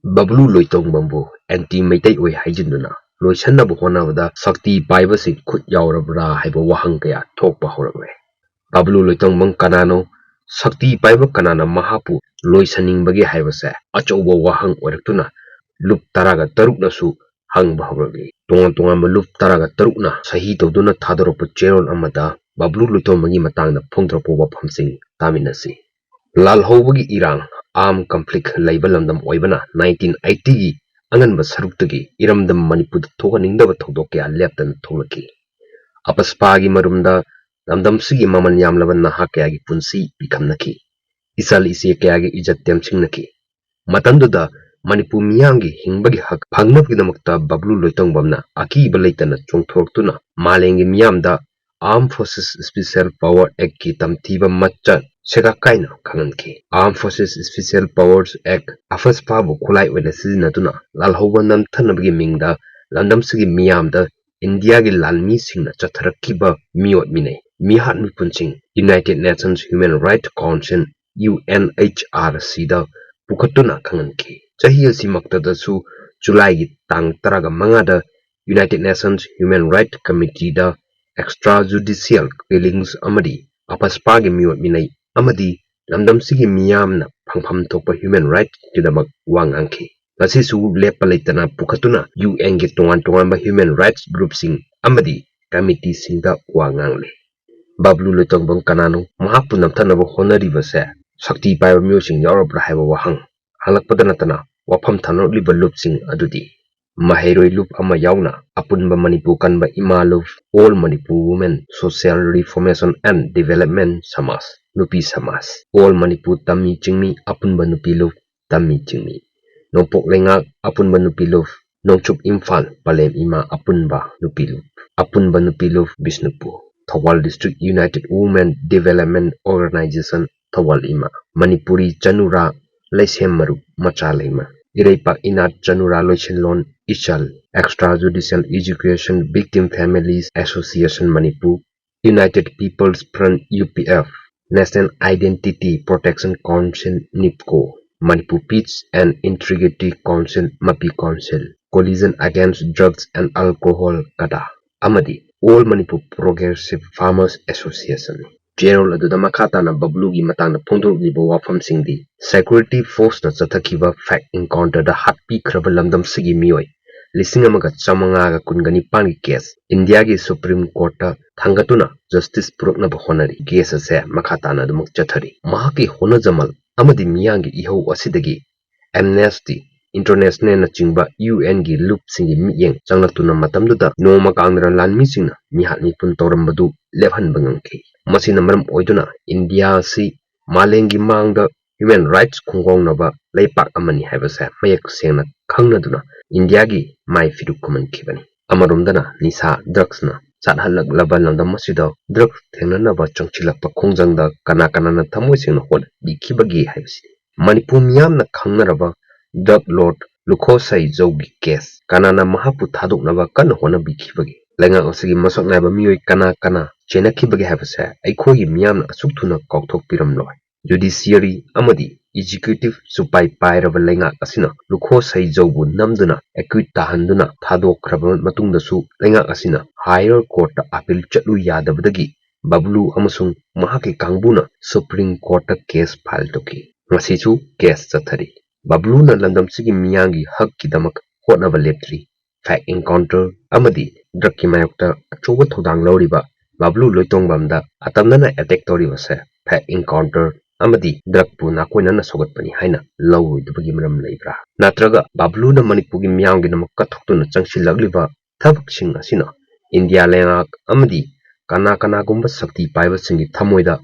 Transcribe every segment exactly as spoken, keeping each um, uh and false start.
ꯕꯕ꯭ꯂꯨ ꯂꯣꯏꯇꯣꯡꯕꯝꯕꯨ anti Meitei ꯑꯣꯏ ꯍꯥꯏꯖꯤꯟꯗꯨꯅ ꯂꯣꯏꯁꯟꯅꯕ ꯍꯣꯠꯅꯕꯗ ꯁꯛꯇꯤ ꯄꯥꯏꯕꯁꯤꯡ ꯈꯨꯠ ꯌꯥꯎꯔꯕ꯭ꯔꯥ ꯍꯥꯏꯕ ꯋꯥꯍꯪ ꯀꯌꯥ ꯊꯣꯛꯄ ꯍꯧꯔꯛꯂꯦ꯫ ꯕꯕ꯭ꯂꯨ ꯂꯣꯏꯇꯣꯡꯕꯝ ꯀꯅꯥꯅꯣ? ꯁꯛꯇꯤ ꯄꯥꯏꯕ ꯀꯅꯥꯅ ꯃꯍꯥꯛꯄꯨ ꯂꯣꯏꯁꯟꯅꯤꯡꯕꯒꯦ ꯍꯥꯏꯕꯁꯦ ꯑꯆꯧꯕ ꯋꯥꯍꯪ ꯑꯣꯏꯔꯛꯇꯨꯅ ꯂꯨꯞ ꯇꯔꯥꯒ ꯇꯔꯨꯛꯅꯁꯨ ꯍꯪꯕ ꯍꯧꯔꯛꯂꯤ꯫ ꯇꯣꯉꯥꯟ ꯇꯣꯉꯥꯟꯕ ꯂꯨꯞ ꯇꯔꯥꯒ ꯇꯔꯨꯛꯅ ꯁꯍꯤ ꯇꯧꯗꯨꯅ ꯊꯥꯗꯣꯔꯛꯄ ꯆꯦꯔꯣꯜ ꯑꯃꯗ ꯕꯕ꯭ꯂꯨ ꯂꯣꯏꯇꯣꯡꯕꯝꯒꯤ ꯃꯇꯥꯡꯗ ꯐꯣꯡꯗꯣꯔꯛꯄ ꯋꯥꯐꯝꯁꯤꯡ ꯇꯥꯃꯤꯟꯅꯁꯤ꯫ ꯂꯥꯜꯍꯧꯕꯒꯤ ꯏꯔꯥꯡ, armed conflict, ꯂꯩꯕ ꯂꯝꯗꯝ ꯑꯣꯏꯕꯅ nineteen eighty ꯒꯤ ꯑꯉꯟꯕ ꯁꯔꯨꯛꯇꯒꯤ ꯏꯔꯝꯗꯝ ꯃꯅꯤꯄꯨꯔꯗ ꯊꯣꯛꯍꯟꯅꯤꯡꯗꯕ ꯊꯧꯗꯣꯛ ꯀꯌꯥ ꯂꯦꯞꯇꯅ ꯊꯣꯛꯂꯛꯈꯤ꯫ ꯑꯄꯁꯄꯥꯒꯤ ꯃꯔꯨꯝꯗ ꯂꯝꯗꯝꯁꯤꯒꯤ ꯃꯃꯜ ꯌꯥꯝꯂꯕ ꯅꯍꯥ ꯀꯌꯥꯒꯤ ꯄꯨꯟꯁꯤ ꯄꯤꯈꯝꯅꯈꯤ꯫ ꯏꯆꯜ ꯏꯆꯦ ꯀꯌꯥꯒꯤ ꯏꯖꯠ ꯇꯦꯝꯁꯤꯡꯅꯈꯤ꯫ ꯃꯇꯝꯗꯨꯗ ꯃꯅꯤꯄꯨꯔ ꯃꯤꯌꯥꯝꯒꯤ ꯍꯤꯡꯕꯒꯤ ꯍꯛ ꯐꯪꯅꯕꯒꯤꯗꯃꯛꯇ ꯕꯕ꯭ꯂꯨ ꯂꯣꯏꯇꯣꯡꯕꯝꯅ ꯑꯀꯤꯕ ꯂꯩꯇꯅ ꯆꯣꯡꯊꯣꯔꯛꯇꯨꯅ ꯃꯥꯂꯦꯝꯒꯤ ꯃꯤꯌꯥꯝꯗ Armed Forces Special Power Act ꯀꯤ ꯇꯝꯊꯤꯕ ꯃꯆꯠ ꯁꯦꯒꯥꯛ ꯀꯥꯏꯅ ꯈꯪꯍꯟꯈꯤ꯫ Armed Forces Special Powers Act, ꯑꯐꯁꯄꯥꯕꯨ ꯈꯨꯠꯂꯥꯏ ꯑꯣꯏꯅ ꯁꯤꯖꯤꯟꯅꯗꯨꯅ ꯂꯥꯜꯍꯧꯕ ꯅꯝꯊꯅꯕꯒꯤ ꯃꯤꯡꯗ ꯂꯝꯗꯝꯁꯤꯒꯤ ꯃꯤꯌꯥꯝꯗ ꯏꯟꯗꯤꯌꯥꯒꯤ ꯂꯥꯟꯃꯤꯁꯤꯡꯅ ꯆꯠꯊꯔꯛꯈꯤꯕ ꯃꯤꯑꯣꯠ ꯃꯤꯅꯩ, ꯃꯤꯍꯥꯠ ꯃꯤꯄꯨꯟꯁꯤꯡ United Nations Human Rights Council, U N H R C, ꯗ ꯄꯨꯈꯠꯇꯨꯅ ꯈꯪꯍꯟꯈꯤ꯫ ꯆꯍꯤ ꯑꯁꯤꯃꯛꯇꯗꯁꯨ ꯖꯨꯂꯥꯏꯒꯤ ꯇꯥꯡ ꯇꯔꯥꯒ ꯃꯉꯥꯗ United Nations Human Rights Committee ꯗ extrajudicial killings ꯑꯃꯗꯤ ꯑꯐꯁꯄꯥꯒꯤ ꯃꯤꯑꯣꯠ ꯃꯤꯅꯩ ꯑꯃꯗꯤ ꯂꯝꯗꯝꯁꯤꯒꯤ ꯃꯤꯌꯥꯝꯅ ꯐꯪꯐꯝ ꯊꯣꯛꯄ human rights ꯀꯤꯗꯃꯛ ꯋꯥ ꯉꯥꯡꯈꯤ꯫ ꯉꯁꯤꯁꯨ ꯂꯦꯞꯄ ꯂꯩꯇꯅ ꯄꯨꯈꯠꯇꯨꯅ U N ꯒꯤ ꯇꯣꯉꯥꯟ ꯇꯣꯉꯥꯟꯕ human rights group ꯁꯤꯡ ꯑꯃꯗꯤ committee ꯁꯤꯡꯗ ꯋꯥ ꯉꯥꯡꯂꯤ꯫ ꯕꯕ꯭ꯂꯨ ꯂꯣꯏꯇꯣꯡꯕꯝ ꯀꯅꯥꯅꯣ? ꯃꯍꯥꯛꯄꯨ ꯅꯝꯊꯅꯕ ꯍꯣꯠꯅꯔꯤꯕꯁꯦ ꯁꯛꯇꯤ ꯄꯥꯏꯕ ꯃꯤꯑꯣꯏꯁꯤꯡ ꯌꯥꯎꯔꯕ꯭ꯔꯥ ꯍꯥꯏꯕ ꯋꯥꯍꯪ ꯍꯪꯂꯛꯄꯗ ꯅꯠꯇꯅ ꯋꯥꯐꯝ ꯊꯝꯂꯛꯂꯤꯕ ꯂꯨꯞꯁꯤꯡ ꯑꯗꯨꯗꯤ ꯃꯍꯩꯔꯣꯏ ꯂꯨꯞ ꯑꯃ ꯌꯥꯎꯅ ꯑꯄꯨꯟꯕ ꯃꯅꯤꯄꯨꯔ ꯀꯟꯕ ꯏꯃꯥ ꯂꯨꯞ, All Manipur Women Social Reformation and Development ꯁꯃꯥꯖ, ꯅꯨꯄꯤ ꯁꯃꯥꯖ, All Manipur ꯇꯝꯃꯤ ꯆꯤꯡꯃꯤ ꯑꯄꯨꯟꯕ ꯅꯨꯄꯤ ꯂꯨꯞ, ꯇꯝꯃꯤ ꯆꯤꯡꯃꯤ, ꯅꯣꯡꯄꯣꯛ ꯂꯩꯉꯥꯛ ꯑꯄꯨꯟꯕ ꯅꯨꯄꯤ ꯂꯨꯞ, ꯅꯣꯡꯆꯨꯞ ꯏꯝꯐꯥꯜ ꯄꯂꯦꯝ ꯏꯃꯥ ꯑꯄꯨꯟꯕ ꯅꯨꯄꯤ ꯂꯨꯞ, ꯑꯄꯨꯟꯕ ꯅꯨꯄꯤ ꯂꯨꯞ Bishnupur, Thoubal District United Women Development Organization Thoubal ꯏꯃꯥ, ꯃꯅꯤꯄꯨꯔꯤ ꯆꯅꯨꯔꯥ ꯂꯩꯁꯦꯝ ꯃꯔꯨꯞ ꯃꯆꯥ ꯂꯩꯃ, ꯏꯔꯩꯄꯥꯛ ꯏꯅꯥꯠ ꯆꯅꯨꯔꯥ ꯂꯣꯏꯁꯤꯟꯂꯣꯟ ꯏꯆꯜ, Extrajudicial Education Victim Families Association Manipur, United People's Front, U P F, National Identity Protection Council, NEEPCO, Manipur Peace and Integrity Council, MAPI Council, Coalition Against Drugs and Alcohol, CADA, ꯑꯃꯗꯤ All Manipur Progressive Farmers Association꯫ ꯆꯦꯔꯣꯜ ꯑꯗꯨꯗ ꯃꯈꯥ ꯇꯥꯅ ꯕꯕ꯭ꯂꯨꯒꯤ ꯃꯇꯥꯡꯗ ꯐꯣꯡꯗꯣꯔꯛꯂꯤꯕ ꯋꯥꯐꯝꯁꯤꯡꯗꯤ, security forceꯅ ꯆꯠꯊꯈꯤꯕ fake encounterꯗ ꯍꯥꯠꯄꯤꯈ꯭ꯔꯕ ꯂꯝꯗꯝꯁꯤꯒꯤ ꯃꯤꯑꯣꯏ ꯂꯤꯁꯤꯡ ꯑꯃꯒ ꯆꯥꯃꯉꯥꯒ ꯀꯨꯟꯒ ꯅꯤꯄꯥꯟꯒꯤ case ꯏꯟꯗꯤꯌꯥꯒꯤ Supreme Courtꯇ ꯊꯥꯡꯒꯠꯇꯨꯅ justice ꯄꯨꯔꯛꯅꯕ ꯍꯣꯠꯅꯔꯤ꯫ Case ꯑꯁꯦ ꯃꯈꯥ ꯇꯥꯅ ꯑꯗꯨꯃꯛ ꯆꯠꯊꯔꯤ꯫ ꯃꯍꯥꯛꯀꯤ ꯍꯣꯠꯅꯖꯃꯜ ꯑꯃꯗꯤ ꯃꯤꯌꯥꯝꯒꯤ ꯏꯍꯧ ꯑꯁꯤꯗꯒꯤ Amnesty Internationalꯅꯆꯤꯡꯕ UNꯒꯤ ꯂꯨꯞꯁꯤꯡꯒꯤ ꯃꯤꯠꯌꯦꯡ ꯆꯪꯂꯛꯇꯨꯅ ꯃꯇꯝꯗꯨꯗ ꯅꯣꯡꯃ ꯀꯥꯡꯗꯅ ꯂꯥꯟꯃꯤꯁꯤꯡꯅ ꯃꯤꯍꯥꯠ ꯃꯤꯄꯨꯟ ꯇꯧꯔꯝꯕꯗꯨ ꯂꯦꯞꯍꯟꯕ ꯉꯝꯈꯤ꯫ ꯃꯁꯤꯅ ꯃꯔꯝ ꯑꯣꯏꯗꯨꯅ ꯏꯟꯗꯤꯌꯥ ꯑꯁꯤ ꯃꯥꯂꯦꯝꯒꯤ ꯃꯥꯡꯗ human rights ꯈꯣꯡꯒꯥꯎꯅꯕ ꯂꯩꯄꯥꯛ ꯑꯃꯅꯤ ꯍꯥꯏꯕꯁꯦ ꯃꯌꯦꯛ ꯁꯦꯡꯅ ꯈꯪꯅꯗꯨꯅ ꯏꯟꯗꯤꯌꯥꯒꯤ ꯃꯥꯏ ꯐꯤꯔꯨꯛ ꯈꯨꯝꯍꯟꯈꯤꯕꯅꯤ꯫ ꯑꯃꯔꯣꯝꯗꯅ ꯅꯤꯁꯥ drugsꯅ ꯆꯥꯠꯍꯜꯂꯛꯂꯕ ꯂꯝꯗꯝ ꯑꯁꯤꯗ drugs ꯊꯦꯡꯅꯅꯕ ꯆꯪꯁꯤꯜꯂꯛꯄ ꯈꯣꯡꯖꯪꯗ ꯀꯅꯥ ꯀꯅꯥꯅ ꯊꯃꯣꯏ ꯁꯦꯡꯅ ꯍꯣꯠꯅꯕꯤꯈꯤꯕꯒꯦ ꯍꯥꯏꯕꯁꯤꯅꯤ꯫ ꯃꯅꯤꯄꯨꯔ ꯃꯤꯌꯥꯝꯅ ꯈꯪꯅꯔꯕ drug lord ꯂꯨꯈꯣ ꯁꯩꯖꯧꯒꯤ case ꯀꯅꯥꯅ ꯃꯍꯥꯛꯄꯨ ꯊꯥꯗꯣꯛꯅꯕ ꯀꯟꯅ ꯍꯣꯠꯅꯕꯤꯈꯤꯕꯒꯦ? ꯂꯩꯉꯥꯛ ꯑꯁꯤꯒꯤ ꯃꯁꯛ ꯅꯥꯏꯕ ꯃꯤꯑꯣꯏ ꯀꯅꯥ ꯀꯅꯥ ꯆꯦꯟꯅꯈꯤꯕꯒꯦ ꯍꯥꯏꯕꯁꯦ ꯑꯩꯈꯣꯏꯒꯤ ꯃꯤꯌꯥꯝꯅ ꯑꯁꯨꯛ ꯊꯨꯅ ꯀꯥꯎꯊꯣꯛꯄꯤꯔꯝꯂꯣꯏ꯫ Judiciary ꯑꯃꯗꯤ executive ꯁꯨꯄꯥꯏ ꯄꯥꯏꯔꯕ ꯂꯩꯉꯥꯛ ꯑꯁꯤꯅ ꯂꯨꯈꯣ ꯁꯩꯖꯧꯕꯨ ꯅꯝꯗꯨꯅ acquit ꯇꯥꯍꯟꯗꯨꯅ ꯊꯥꯗꯣꯛꯈ꯭ꯔꯕ ꯃꯇꯨꯡꯗꯁꯨ ꯂꯩꯉꯥꯛ ꯑꯁꯤꯅ higher courtꯇ appeal ꯆꯠꯂꯨ ꯌꯥꯗꯕꯗꯒꯤ ꯕꯕ꯭ꯂꯨ ꯑꯃꯁꯨꯡ ꯃꯍꯥꯛꯀꯤ ꯀꯥꯡꯕꯨꯅ Supreme Courtꯇ case file ꯇꯧꯈꯤ꯫ ꯉꯁꯤꯁꯨ case ꯆꯠꯊꯔꯤ꯫ ꯕꯕ꯭ꯂꯨꯅ ꯂꯝꯗꯝꯁꯤꯒꯤ ꯃꯤꯌꯥꯝꯒꯤ ꯍꯛꯀꯤꯗꯃꯛ ꯍꯣꯠꯅꯕ ꯂꯦꯞꯇ꯭ꯔꯤ꯫ Fake encounter ꯑꯃꯗꯤ drugꯀꯤ ꯃꯥꯌꯣꯛꯇ ꯑꯆꯧꯕ ꯊꯧꯗꯥꯡ ꯂꯧꯔꯤꯕ ꯕꯕ꯭ꯂꯨ ꯂꯣꯏꯇꯣꯡꯕꯝꯗ ꯑꯇꯝꯅꯅ attack ꯇꯧꯔꯤꯕꯁꯦ fake encounter ꯑꯃꯗꯤ drugꯄꯨ ꯅꯥꯀꯣꯏꯅꯅ ꯁꯧꯒꯠꯄꯅꯤ ꯍꯥꯏꯅ ꯂꯧꯔꯣꯏꯗꯕꯒꯤ ꯃꯔꯝ ꯂꯩꯕ꯭ꯔꯥ? ꯅꯠꯇ꯭ꯔꯒ ꯕꯕ꯭ꯂꯨꯅ ꯃꯅꯤꯄꯨꯔꯒꯤ ꯃꯤꯌꯥꯝꯒꯤꯗꯃꯛ ꯀꯠꯊꯣꯛꯇꯨꯅ ꯆꯪꯁꯤꯜꯂꯛꯂꯤꯕ ꯊꯕꯛꯁꯤꯡ ꯑꯁꯤꯅ ꯏꯟꯗꯤꯌꯥ ꯂꯩꯉꯥꯛ ꯑꯃꯗꯤ ꯀꯅꯥ ꯀꯅꯥꯒꯨꯝꯕ ꯁꯛꯇꯤ ꯄꯥꯏꯕꯁꯤꯡꯒꯤ ꯊꯃꯣꯏꯗ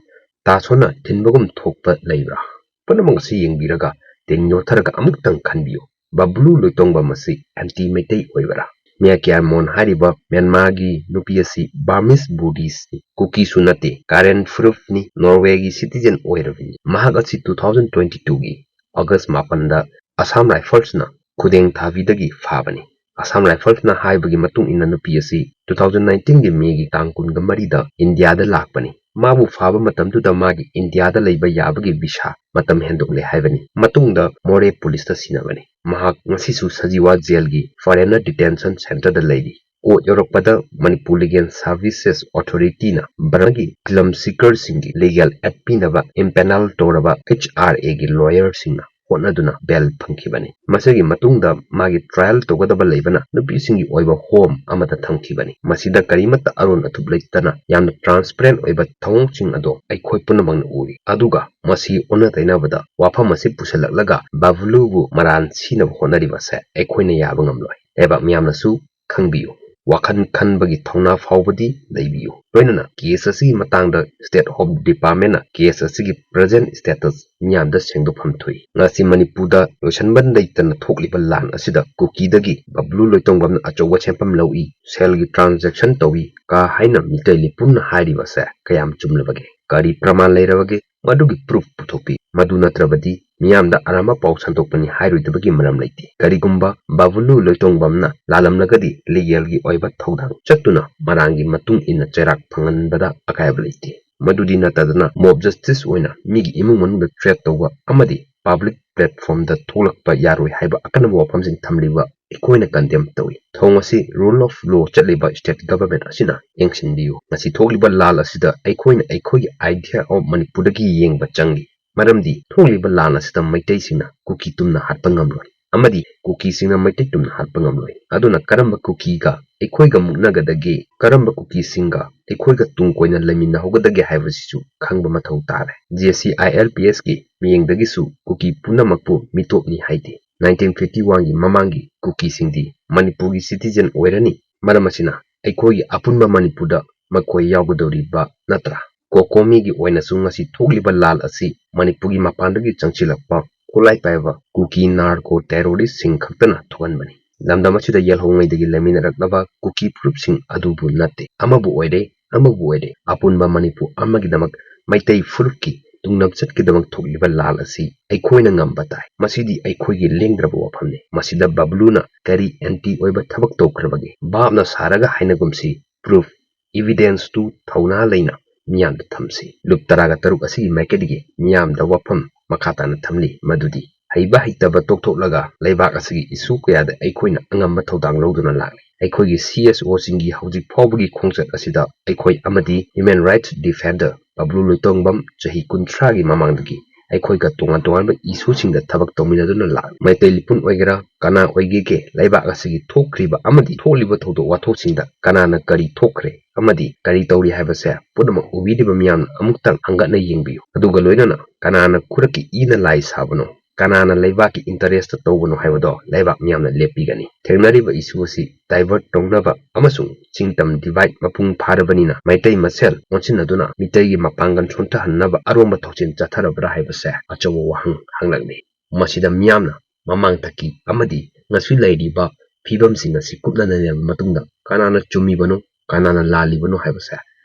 ꯇꯥꯁꯣꯟꯅ ꯊꯤꯟꯕꯒꯨꯝ ꯊꯣꯛꯄ ꯂꯩꯕ꯭ꯔꯥ? ꯄꯨꯝꯅꯃꯛ ꯑꯁꯤ ꯌꯦꯡꯕꯤꯔꯒ ꯇꯤꯟ ꯌꯣꯠꯊꯔꯒ ꯑꯃꯨꯛꯇꯪ ꯈꯟꯕꯤꯌꯨ꯫ ꯕꯕ꯭ꯂꯨ ꯂꯣꯏꯇꯣꯡꯕꯝ ꯑꯁꯤ anti ꯃꯩꯇꯩ ꯑꯣꯏꯕꯔꯥ? ꯃꯤꯌꯥ ꯀꯤꯌꯥꯔꯃꯣꯟ ꯍꯥꯏꯔꯤꯕ ꯃ꯭ꯌꯥꯟꯃꯥꯔꯒꯤ ꯅꯨꯄꯤ ꯑꯁꯤ Burmese Buddhistꯅꯤ, ꯀꯨꯀꯤꯁꯨ ꯅꯠꯇꯦ, Karen ꯐꯨꯔꯨꯞꯅꯤ, Norwayꯒꯤ citizen ꯑꯣꯏꯔꯕꯅꯤ꯫ ꯃꯍꯥꯛ ꯑꯁꯤ two thousand twenty twoꯒꯤ August ꯃꯥꯄꯟꯗ Assam Riflesꯅ ꯈꯨꯗꯦꯡ ꯊꯥꯕꯤꯗꯒꯤ ꯐꯥꯕꯅꯤ꯫ Assam Riflesꯅ ꯍꯥꯏꯕꯒꯤ ꯃꯇꯨꯡ ꯏꯟꯅ ꯅꯨꯄꯤ ꯑꯁꯤ two thousand nineteenꯒꯤ Mayꯒꯤ ꯇꯥꯡ ꯀꯨꯟꯒ ꯃꯔꯤꯗ ꯏꯟꯗꯤꯌꯥꯗ ꯂꯥꯛꯄꯅꯤ꯫ ꯃꯥꯕꯨ ꯐꯥꯕ ꯃꯇꯝꯗꯨꯗ ꯃꯥꯒꯤ ꯏꯟꯗꯤꯌꯥꯗ ꯂꯩꯕ ꯌꯥꯕꯒꯤ ꯚꯤꯁꯥ ꯃꯇꯝ ꯍꯦꯟꯗꯣꯛꯂꯦ ꯍꯥꯏꯕꯅꯤ꯫ ꯃꯇꯨꯡꯗ ꯃꯣꯔꯦ ꯄꯨꯂꯤꯁꯇ ꯁꯤꯟꯅꯕꯅꯤ꯫ ꯃꯍꯥꯛ ꯉꯁꯤꯁꯨ ꯁꯖꯤꯋꯥ ꯖꯦꯜꯒꯤ Foreigner Detention Centreꯗ ꯂꯩꯔꯤ꯫ ꯀꯣꯔꯠ ꯌꯧꯔꯛꯄꯗ ꯃꯅꯤꯄꯨꯔ Legal Services Authorityꯅ ꯕꯔꯃꯥꯒꯤ ꯐꯤꯂꯝ ꯁꯤꯀꯔꯁꯤꯡꯒꯤ ꯂꯤꯒꯦꯜ ꯑꯦꯗ ꯄꯤꯅꯕ ꯏꯝꯄꯦꯅꯦꯜ ꯇꯧꯔꯕ HRAꯒꯤ ꯂꯣꯌꯔꯁꯤꯡꯅ ꯍꯣꯠꯅꯗꯨꯅ ꯕꯦꯜ ꯐꯪꯈꯤꯕꯅꯤ꯫ ꯃꯁꯤꯒꯤ ꯃꯇꯨꯡꯗ ꯃꯥꯒꯤ ꯇ꯭ꯔꯥꯌꯦꯜ ꯇꯧꯒꯗꯕ ꯂꯩꯕꯅ ꯅꯨꯄꯤꯁꯤꯡꯒꯤ ꯑꯣꯏꯕ ꯍꯣꯝ ꯑꯃꯗ ꯊꯝꯈꯤꯕꯅꯤ꯫ ꯃꯁꯤꯗ ꯀꯔꯤꯃꯠꯇ ꯑꯔꯣꯟ ꯑꯊꯨꯞ ꯂꯩꯇꯅ ꯌꯥꯝꯅ ꯇ꯭ꯔꯥꯟꯁꯄꯦꯔꯦꯟ ꯑꯣꯏꯕ ꯊꯧꯑꯣꯡꯁꯤꯡ ꯑꯗꯣ ꯑꯩꯈꯣꯏ ꯄꯨꯝꯅꯃꯛꯅ ꯎꯔꯤ꯫ ꯑꯗꯨꯒ ꯃꯁꯤ ꯑꯣꯟꯅ ꯇꯩꯅꯕꯗ ꯋꯥꯐꯝ ꯑꯁꯤ ꯄꯨꯁꯤꯜꯂꯛꯂꯒ ꯕꯕꯂꯨꯕꯨ ꯃꯔꯥꯟ ꯁꯤꯅꯕ ꯍꯣꯠꯅꯔꯤꯕꯁꯦ ꯑꯩꯈꯣꯏꯅ ꯌꯥꯕ ꯉꯝꯂꯣꯏ꯫ ꯂꯩꯕꯥꯛ ꯃꯤꯌꯥꯝꯅꯁꯨ ꯈꯪꯕꯤꯌꯨ꯫ ꯋꯥꯈꯜ ꯈꯟꯕꯒꯤ ꯊꯧꯅꯥ ꯐꯥꯎꯕꯗꯤ ꯂꯩꯕꯤꯌꯨ꯫ ꯂꯣꯏꯅꯅ ꯀꯦꯁ ꯑꯁꯤꯒꯤ ꯃꯇꯥꯡꯗ State Home Departmentꯅ ꯀꯦꯁ ꯑꯁꯤꯒꯤ ꯄ꯭ꯔꯖꯦꯟ ꯁ꯭ꯇꯦꯇꯁ ꯃꯤꯌꯥꯝꯗ ꯁꯦꯡꯗꯣꯛꯐꯝ ꯊꯣꯛꯏ꯫ ꯉꯁꯤ ꯃꯅꯤꯄꯨꯔꯗ ꯂꯣꯏꯁꯟꯕ ꯂꯩꯇꯅ ꯊꯣꯛꯂꯤꯕ ꯂꯥꯟ ꯑꯁꯤꯗ ꯀꯨꯀꯤꯗꯒꯤ ꯕꯕꯂꯨ ꯂꯣꯏꯇꯣꯡꯕꯝꯅ ꯑꯆꯧꯕ ꯁꯦꯟꯐꯝ ꯂꯧꯏ, ꯁꯦꯜꯒꯤ ꯇ꯭ꯔꯥꯟꯖꯦꯛꯁꯟ ꯇꯧꯏ ꯀꯥ ꯍꯥꯏꯅ ꯃꯤꯇꯩ ꯃꯤꯄꯨꯝꯅ ꯍꯥꯏꯔꯤꯕꯁꯦ ꯀꯌꯥꯝ ꯆꯨꯝꯂꯕꯒꯦ? ꯀꯔꯤ ꯄ꯭ꯔꯃꯥꯟ ꯂꯩꯔꯕꯒꯦ? ꯃꯗꯨꯒꯤ ꯄ꯭ꯔꯨꯐ ꯄꯨꯊꯣꯛꯄꯤ꯫ ꯃꯗꯨ ꯅꯠꯇ꯭ꯔꯕꯗꯤ ꯃꯤꯌꯥꯝꯗ ꯑꯔꯥꯟꯕ ꯄꯥꯎ ꯁꯟꯗꯣꯛꯄꯅꯤ ꯍꯥꯏꯔꯣꯏꯗꯕꯒꯤ ꯃꯔꯝ ꯂꯩꯇꯦ꯫ ꯀꯔꯤꯒꯨꯝꯕ ꯕꯕꯂꯨ ꯂꯣꯏꯇꯣꯡꯕꯝꯅ ꯂꯥꯜꯂꯝꯂꯒꯗꯤ ꯂꯤꯒꯦꯜꯒꯤ ꯑꯣꯏꯕ ꯊꯧꯗꯥꯡ ꯆꯠꯇꯨꯅ ꯃꯔꯥꯡꯒꯤ ꯃꯇꯨꯡ ꯏꯟꯅ ꯆꯩꯔꯥꯛ ꯐꯪꯍꯟꯕꯗ ꯑꯀꯥꯏꯕ ꯂꯩꯇꯦ꯫ ꯃꯗꯨꯗꯤ ꯅꯠꯇꯗꯅ ꯃꯣꯕ ꯖꯁꯇꯤꯁ ꯑꯣꯏꯅ ꯃꯤꯒꯤ ꯏꯃꯨꯡ ꯃꯅꯨꯡꯗ ꯊ꯭ꯔꯦꯠ ꯇꯧꯕ ꯑꯃꯗꯤ ꯄꯕ꯭ꯂꯤꯛ ꯄ꯭ꯂꯦꯠꯐꯣꯝꯗ ꯊꯣꯛꯂꯛꯄ ꯌꯥꯔꯣꯏ ꯍꯥꯏꯕ ꯑꯀꯟꯕ ꯋꯥꯐꯝꯁꯤꯡ ꯊꯝꯂꯤꯕ ꯑꯩꯈꯣꯏꯅ ꯀꯟꯗꯦꯝ ꯇꯧꯏ꯫ ꯊꯧꯑꯣꯡ ꯑꯁꯤ ꯔꯨꯜ ꯑꯣꯐ ꯂꯣ ꯆꯠꯂꯤꯕ ꯁ꯭ꯇꯦꯠ ꯒꯚꯔꯟꯃꯦꯟꯠ ꯑꯁꯤꯅ ꯌꯦꯡꯁꯤꯟꯕꯤꯌꯨ꯫ ꯉꯁꯤ ꯊꯣꯛꯂꯤꯕ ꯂꯥꯜ ꯑꯁꯤꯗ ꯑꯩꯈꯣꯏꯅ ꯑꯩꯈꯣꯏꯒꯤ idea of ꯃꯅꯤꯄꯨꯔꯗꯒꯤ ꯌꯦꯡꯕ ꯆꯪꯂꯤ꯫ ꯃꯔꯝꯗꯤ ꯊꯣꯛꯂꯤꯕ ꯂꯥꯟ ꯑꯁꯤꯗ ꯃꯩꯇꯩꯁꯤꯡꯅ ꯀꯨꯀꯤ ꯇꯨꯝꯅ ꯍꯥꯠꯄ ꯉꯝꯂꯣꯏ ꯑꯃꯗꯤ ꯀꯨꯀꯤꯁꯤꯡꯅ ꯃꯩꯇꯩ ꯇꯨꯝꯅ ꯍꯥꯠꯄ ꯉꯝꯂꯣꯏ꯫ ꯑꯗꯨꯅ ꯀꯔꯝꯕ ꯀꯨꯀꯤꯒ ꯑꯩꯈꯣꯏꯒ ꯃꯨꯛꯅꯒꯗꯒꯦ, ꯀꯔꯝꯕ ꯀꯨꯀꯤꯁꯤꯡꯒ ꯑꯩꯈꯣꯏꯒ ꯇꯨꯡ ꯀꯣꯏꯅ ꯂꯩꯃꯤꯟꯅꯍꯧꯒꯗꯒꯦ ꯍꯥꯏꯕꯁꯤꯁꯨ ꯈꯪꯕ ꯃꯊꯧ ꯇꯥꯔꯦ꯫ J C I L P Sꯀꯤ ꯃꯤꯠꯌꯦꯡꯗꯒꯤꯁꯨ ꯀꯨꯀꯤ ꯄꯨꯝꯅꯃꯛꯄꯨ ꯃꯤꯇꯣꯞꯅꯤ ꯍꯥꯏꯗꯦ꯫ Nineteen fifty oneꯒꯤ ꯃꯃꯥꯡꯒꯤ ꯀꯨꯀꯤꯁꯤꯡꯗꯤ ꯃꯅꯤꯄꯨꯔꯒꯤ citizen ꯑꯣꯏꯔꯅꯤ꯫ ꯃꯔꯝ ꯑꯁꯤꯅ ꯑꯩꯈꯣꯏꯒꯤ ꯑꯄꯨꯟꯕ ꯃꯅꯤꯄꯨꯔꯗ ꯃꯈꯣꯏ ꯌꯥꯎꯒꯗꯧꯔꯤꯕ ꯅꯠꯇ꯭ꯔꯥ? ꯀꯣꯀꯣꯃꯤꯒꯤ ꯑꯣꯏꯅꯁꯨ ꯉꯁꯤ ꯊꯣꯛꯂꯤꯕ ꯂꯥꯜ ꯑꯁꯤ ꯃꯅꯤꯄꯨꯔꯒꯤ ꯃꯄꯥꯟꯗꯒꯤ ꯆꯪꯁꯤꯜꯂꯛꯄ ꯈꯨꯠꯂꯥꯏ ꯄꯥꯏꯕ ꯀꯨꯀꯤ ꯅꯥꯔꯀꯣ ꯇꯦꯔꯣꯔꯤꯁ꯭ꯠꯁꯤꯡ ꯈꯛꯇꯅ ꯊꯣꯛꯍꯟꯕꯅꯤ꯫ ꯂꯝꯗꯝ ꯑꯁꯤꯗ ꯌꯦꯜꯍꯧꯉꯩꯗꯒꯤ ꯂꯩꯃꯤꯟꯅꯔꯛꯂꯕ ꯀꯨꯀꯤ ꯐꯨꯔꯨꯞꯁꯤꯡ ꯑꯗꯨꯕꯨ ꯅꯠꯇꯦ꯫ ꯑꯃꯕꯨ ꯑꯣꯏꯔꯦ, ꯑꯃꯕꯨ ꯑꯣꯏꯔꯦ, ꯑꯄꯨꯟꯕ ꯃꯅꯤꯄꯨꯔ ꯑꯃꯒꯤꯗꯃꯛ ꯃꯩꯇꯩ ꯐꯨꯔꯨꯞꯀꯤ ꯇꯨꯡꯂꯝꯆꯠꯀꯤꯗꯃꯛ ꯊꯣꯛꯂꯤꯕ ꯂꯥꯜ ꯑꯁꯤ ꯑꯩꯈꯣꯏꯅ ꯉꯝꯕ ꯇꯥꯏ꯫ ꯃꯁꯤꯗꯤ ꯑꯩꯈꯣꯏꯒꯤ ꯂꯦꯡꯗ꯭ꯔꯕ ꯋꯥꯐꯝꯅꯤ꯫ ꯃꯁꯤꯗ ꯕꯕꯂꯨꯅ ꯀꯔꯤ ꯑꯦꯟꯇꯤ ꯑꯣꯏꯕ ꯊꯕꯛ ꯇꯧꯈ꯭ꯔꯕꯒꯦ? ꯚꯥꯞꯅ ꯁꯥꯔꯒ ꯍꯥꯏꯅꯒꯨꯝꯁꯤ, ꯄ꯭ꯔꯨꯐ, ꯏꯚꯤꯗꯦꯟꯁꯇꯨ ꯊꯧꯅꯥ ꯂꯩꯅ ꯃꯤꯌꯥꯝꯗ ꯊꯝꯁꯤ꯫ ꯂꯨꯞ ꯇꯔꯥꯒ ꯇꯔꯨꯛ ꯑꯁꯤꯒꯤ ꯃꯥꯏꯀꯩꯗꯒꯤ ꯃꯤꯌꯥꯝꯗ ꯋꯥꯐꯝ ꯃꯈꯥ ꯇꯥꯅ ꯊꯝꯂꯤ, ꯃꯗꯨꯗꯤ ꯍꯩꯕ ꯍꯩꯇꯕ ꯇꯣꯛꯊꯣꯛꯂꯒ ꯂꯩꯕꯥꯛ ꯑꯁꯤꯒꯤ ꯏꯁꯨ ꯀꯌꯥꯗ ꯑꯩꯈꯣꯏꯅ ꯑꯉꯝꯕ ꯊꯧꯗꯥꯡ ꯂꯧꯗꯨꯅ ꯂꯥꯛꯂꯤ꯫ ꯑꯩꯈꯣꯏꯒꯤ C S O ꯁꯤꯡꯒꯤ ꯍꯧꯖꯤꯛ ꯐꯥꯎꯕꯒꯤ ꯈꯣꯡꯆꯠ ꯑꯁꯤꯗ ꯑꯩꯈꯣꯏ ꯑꯃꯗꯤ human rights defender ꯕꯕ꯭ꯂꯨ ꯂꯣꯏꯇꯣꯡꯕꯝ ꯆꯍꯤ ꯀꯨꯟꯊ꯭ꯔꯥꯒꯤ ꯃꯃꯥꯡꯗꯒꯤ ꯑꯩꯈꯣꯏꯒ ꯇꯣꯉꯥꯟ ꯇꯣꯉꯥꯟꯕ ꯏꯁꯨꯁꯤꯡꯗ ꯊꯕꯛ ꯇꯧꯃꯤꯟꯅꯗꯨꯅ ꯂꯥꯛꯂꯤ꯫ ꯃꯩꯇꯩ ꯂꯤꯄꯨꯟ ꯑꯣꯏꯒꯦꯔꯥ, ꯀꯅꯥ ꯑꯣꯏꯒꯦꯒꯦ, ꯂꯩꯕꯥꯛ ꯑꯁꯤꯒꯤ ꯊꯣꯛꯈ꯭ꯔꯤꯕ ꯑꯃꯗꯤ ꯊꯣꯛꯂꯤꯕ ꯊꯧꯗꯣꯛ ꯋꯥꯊꯣꯛꯁꯤꯡꯗ ꯀꯅꯥꯅ ꯀꯔꯤ ꯊꯣꯛꯈ꯭ꯔꯦ ꯑꯃꯗꯤ ꯀꯔꯤ ꯇꯧꯔꯤ ꯍꯥꯏꯕꯁꯦ ꯄꯨꯝꯅꯃꯛ ꯎꯕꯤꯔꯤꯕ ꯃꯤꯌꯥꯝꯅ ꯑꯃꯨꯛꯇꯪ ꯍꯪꯒꯠꯅ ꯌꯦꯡꯕꯤꯌꯨ꯫ ꯑꯗꯨꯒ ꯂꯣꯏꯅꯅ ꯀꯅꯥꯅ ꯈꯨꯔꯛꯀꯤ ꯏꯅ ꯂꯥꯏ ꯁꯥꯕꯅꯣ, ꯀꯅꯥꯅ ꯂꯩꯕꯥꯛꯀꯤ interest ꯇꯧꯕꯅꯣ ꯍꯥꯏꯕꯗꯣ ꯂꯩꯕꯥꯛ ꯃꯤꯌꯥꯝꯅ ꯂꯦꯞꯄꯤꯒꯅꯤ꯫ ꯊꯦꯡꯅꯔꯤꯕ issue ꯑꯁꯤ divert ꯇꯧꯅꯕ ꯑꯃꯁꯨꯡ ꯆꯤꯡꯇꯝ divide ꯃꯄꯨꯡ ꯐꯥꯔꯕꯅꯤꯅ ꯃꯩꯇꯩ ꯃꯁꯦꯜ ꯑꯣꯟꯁꯤꯟꯅꯗꯨꯅ ꯃꯤꯇꯩꯒꯤ ꯃꯄꯥꯡꯒꯜ ꯁꯣꯟꯊꯍꯟꯅꯕ ꯑꯔꯣꯝꯕ ꯊꯧꯁꯤꯜ ꯆꯠꯊꯔꯕ꯭ꯔꯥ ꯍꯥꯏꯕꯁꯦ ꯑꯆꯧꯕ ꯋꯥꯍꯪ ꯍꯪꯂꯛꯂꯤ꯫ ꯃꯁꯤꯗ ꯃꯤꯌꯥꯝꯅ ꯃꯃꯥꯡꯊꯛꯀꯤ ꯑꯃꯗꯤ ꯉꯁꯤ ꯂꯩꯔꯤꯕ ꯐꯤꯕꯝꯁꯤꯡ ꯑꯁꯤ ꯀꯨꯞꯅ ꯅꯩꯅꯔꯕ ꯃꯇꯨꯡꯗ ꯀꯅꯥꯅ ꯆꯨꯝꯃꯤꯕꯅꯣ, ꯀꯅꯥꯅ ꯂꯥꯜꯂꯤꯕꯅꯣ ꯍꯥꯏꯕꯁꯦ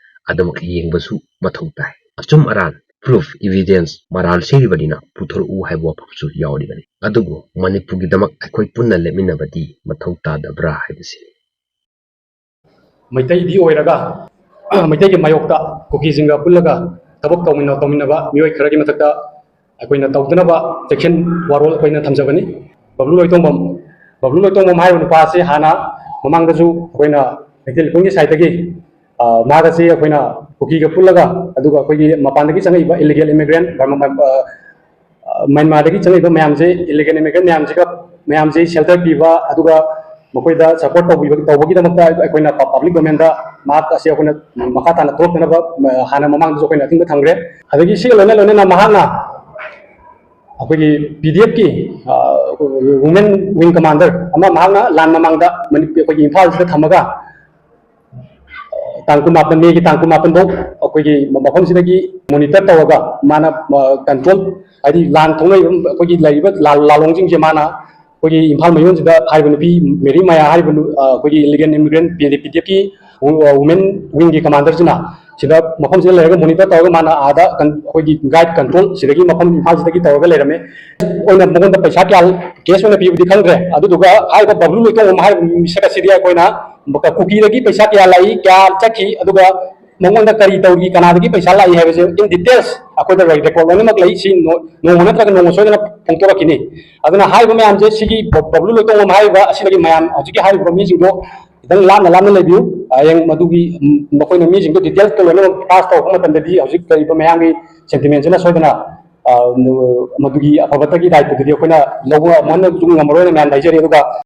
ꯑꯗꯨꯃꯛ ꯌꯦꯡꯕꯁꯨ ꯃꯊꯧ ꯇꯥꯏ꯫ ꯑꯆꯨꯝ ꯑꯔꯥꯟ, proof, evidence, ꯃꯔꯥꯜ ꯁꯤꯔꯤꯕꯅꯤꯅ ꯄꯨꯊꯣꯔꯛꯎ ꯍꯥꯏꯕ ꯋꯥꯐꯝꯁꯨ ꯌꯥꯎꯔꯤꯕꯅꯤ꯫ ꯑꯗꯨꯕꯨ ꯃꯅꯤꯄꯨꯔꯒꯤꯗꯃꯛ ꯑꯩꯈꯣꯏ ꯄꯨꯟꯅ ꯂꯦꯞꯃꯤꯟꯅꯕꯗꯤ ꯃꯊꯧ ꯇꯥꯗꯕ꯭ꯔꯥ ꯍꯥꯏꯕꯁꯤꯅꯤ꯫ ꯃꯩꯇꯩꯗꯤ ꯑꯣꯏꯔꯒ ꯃꯩꯇꯩꯒꯤ ꯃꯥꯌꯣꯛꯇ ꯀꯨꯀꯤꯁꯤꯡꯒ ꯄꯨꯜꯂꯒ ꯊꯕꯛ ꯇꯧꯃꯤꯟꯅ-, ꯇꯧꯃꯤꯟꯅꯕ ꯃꯤꯑꯣꯏ ꯈꯔꯒꯤ ꯃꯊꯛꯇ ꯑꯩꯈꯣꯏꯅ ꯇꯧꯗꯅꯕ ꯆꯦꯛꯁꯤꯟ ꯋꯥꯔꯣꯜ ꯑꯩꯈꯣꯏꯅ ꯊꯝꯖꯕꯅꯤ꯫ ꯕꯕ꯭ꯂꯨ ꯂꯣꯏꯇꯣꯡꯕꯝ, ꯕꯕ꯭ꯂꯨ ꯂꯣꯏꯇꯣꯡꯕꯝ ꯍꯥꯏꯔꯤꯕ ꯅꯨꯄꯥ ꯑꯁꯤ ꯍꯥꯟꯅ ꯃꯃꯥꯡꯗꯁꯨ ꯑꯩꯈꯣꯏꯅ ꯃꯩꯇꯩ ꯂꯤꯄꯨꯟꯒꯤ side ꯇꯒꯤ, ꯑ, ꯃꯍꯥꯛ ꯑꯁꯤ ꯑꯩꯈꯣꯏꯅ ꯀꯨꯀꯤꯒ ꯄꯨꯜꯂꯒ, ꯑꯗꯨꯒ ꯑꯩꯈꯣꯏꯒꯤ ꯃꯄꯥꯟꯗꯒꯤ ꯆꯪꯉꯛꯏꯕ illegal immigrant, ꯕꯔꯃ-, ꯑ, ꯃ꯭ꯌꯥꯟꯃꯥꯔꯗꯒꯤ ꯆꯪꯉꯛꯏꯕ ꯃꯌꯥꯝꯁꯦ, illegal immigrant ꯃꯌꯥꯝꯁꯤꯒ, ꯃꯌꯥꯝꯁꯦ shelter ꯄꯤꯕ, ꯑꯗꯨꯒ ꯃꯈꯣꯏꯗ support ꯇꯧꯕꯤꯕ-, ꯇꯧꯕꯒꯤꯗꯃꯛꯇ ꯑꯩꯈꯣꯏꯅ ꯄ-, public domain ꯗ ꯃꯍꯥꯛ ꯑꯁꯤ ꯑꯩꯈꯣꯏꯅ ꯃꯈꯥ ꯇꯥꯅ ꯊꯣꯛꯂꯛꯇꯅꯕ, ꯑ, ꯍꯥꯟꯅ ꯃꯃꯥꯡꯗꯁꯨ ꯑꯩꯈꯣꯏꯅ ꯑꯊꯤꯡꯕ ꯊꯝꯈ꯭ꯔꯦ꯫ ꯑꯗꯒꯤ ꯁꯤꯒ ꯂꯣꯏꯅ ꯂꯣꯏꯅꯅ ꯃꯍꯥꯛꯅ ꯑꯩꯈꯣꯏꯒꯤ P D F ꯀꯤ, ꯑ, women wing commander ꯑꯃ ꯃꯍꯥꯛꯅ ꯂꯥꯟ ꯃꯃꯥꯡꯗ ꯃꯅꯤ-, ꯑꯩꯈꯣꯏꯒꯤ ꯏꯝꯐꯥꯜꯁꯤꯗ ꯊꯝꯃꯒ, ꯇꯥꯡ ꯀꯨꯟꯃꯥꯄꯟ, ꯃꯦꯒꯤ ꯇꯥꯡ ꯀꯨꯟꯃꯥꯄꯟ ꯐꯥꯎ ꯑꯩꯈꯣꯏꯒꯤ ꯃꯐꯝꯁꯤꯗꯒꯤ monitor ꯇꯧꯔꯒ ꯃꯥꯅ, ꯑ, control, ꯍꯥꯏꯗꯤ ꯂꯥꯟ ꯊꯣꯛꯅꯔꯤꯕ ꯑꯩꯈꯣꯏꯒꯤ ꯂꯩꯔꯤꯕ ꯂꯥꯜ-, ꯂꯥꯂꯣꯡꯁꯤꯡꯁꯦ ꯃꯥꯅ ꯑꯩꯈꯣꯏꯒꯤ ꯏꯝꯐꯥꯜ ꯃꯌꯣꯟꯁꯤꯗ ꯍꯥꯏꯔꯤꯕ ꯅꯨꯄꯤ ꯃꯦꯔꯤ ꯃꯌꯥ ꯍꯥꯏꯔꯤꯕ ꯅꯨ-, ꯑ, ꯑꯩꯈꯣꯏꯒꯤ illegal immigrant P D F ꯀꯤ ꯋꯨ-, ꯑ, women wing ꯒꯤ commander ꯁꯤꯅ ꯁꯤꯗ ꯃꯐꯝꯁꯤꯗ ꯂꯩꯔꯒ monitor ꯇꯧꯔꯒ ꯃꯥꯅ ꯑꯥꯗ ꯀꯟ-, ꯑꯩꯈꯣꯏꯒꯤ guide control ꯁꯤꯗꯒꯤ ꯃꯐꯝ ꯏꯝꯐꯥꯜꯁꯤꯗꯒꯤ ꯇꯧꯔꯒ ꯂꯩꯔꯝꯃꯦ꯫ ꯑꯣꯏꯅ ꯃꯉꯣꯟꯗ ꯄꯩꯁꯥ ꯀꯌꯥ cash ꯑꯣꯏꯅ ꯄꯤꯕꯗꯤ ꯈꯪꯗ꯭ꯔꯦ꯫ ꯑꯗꯨꯗꯨꯒ ꯍꯥꯏꯔꯤꯕ ꯕꯕ꯭ꯂꯨ ꯂꯣꯏꯇꯣꯡꯕꯝ ꯍꯥꯏꯔꯤꯕ ꯃꯤꯁꯛ ꯑꯁꯤꯗꯤ ꯑꯩꯈꯣꯏꯅ ꯀꯨꯀꯤꯗꯒꯤ ꯄꯩꯁꯥ ꯀꯌꯥ ꯂꯥꯛꯏ, ꯀꯌꯥ ꯆꯠꯈꯤ, ꯑꯗꯨꯒ ꯃꯉꯣꯟꯗ ꯀꯔꯤ ꯇꯧꯔꯤ, ꯀꯅꯥꯗꯒꯤ ꯄꯩꯁꯥ ꯂꯥꯛꯏ ꯍꯥꯏꯕꯁꯦ in details ꯑꯩꯈꯣꯏꯗ record ꯂꯣꯏꯅꯃꯛ ꯂꯩ꯫ ꯁꯤ ꯅꯣ-, ꯅꯣꯡꯃ ꯅꯠꯇ꯭ꯔꯒ ꯅꯣꯡꯃ ꯁꯣꯏꯗꯅ ꯐꯣꯡꯗꯣꯔꯛꯈꯤꯅꯤ꯫ ꯑꯗꯨꯅ ꯍꯥꯏꯔꯤꯕ ꯃꯌꯥꯝꯁꯦ, ꯁꯤꯒꯤ ꯕ-, ꯕꯕ꯭ꯂꯨ ꯂꯣꯏꯇꯣꯡꯕꯝ ꯍꯥꯏꯔꯤꯕ ꯑꯁꯤꯗꯒꯤ ꯃꯌꯥꯝ ꯍꯧꯖꯤꯛꯀꯤ ꯍꯥꯏꯔꯤꯕ ꯃꯤꯁꯤꯡꯗꯣ ꯈꯤꯇꯪ ꯂꯥꯞꯅ ꯂꯥꯞꯅ ꯂꯩꯕꯤꯌꯨ꯫ ꯍꯌꯦꯡ ꯃꯗꯨꯒꯤ, ꯎꯝ, ꯃꯈꯣꯏꯅ ꯃꯤꯁꯤꯡꯗꯣ details ꯇꯣ ꯂꯣꯏꯅꯃꯛ pass ꯇꯧꯔꯛꯄ ꯃꯇꯝꯗꯗꯤ ꯍꯧꯖꯤꯛ ꯂꯩꯔꯤꯕ ꯃꯌꯥꯝꯒꯤ sentiment ꯁꯤꯅ ꯁꯣꯏꯗꯅ, ꯑ, ꯃꯗꯨꯒꯤ ꯑꯐꯕꯇꯒꯤ ꯗꯥꯏꯇꯗꯨꯗꯤ ꯑꯩꯈꯣꯏꯅ ꯂꯧꯕ ꯉꯝꯍꯟꯕꯁꯨ ꯉꯝꯃꯔꯣꯏꯅ ꯃꯌꯥꯝ ꯍꯥꯏꯖꯔꯤ꯫ ꯑꯗꯨꯒ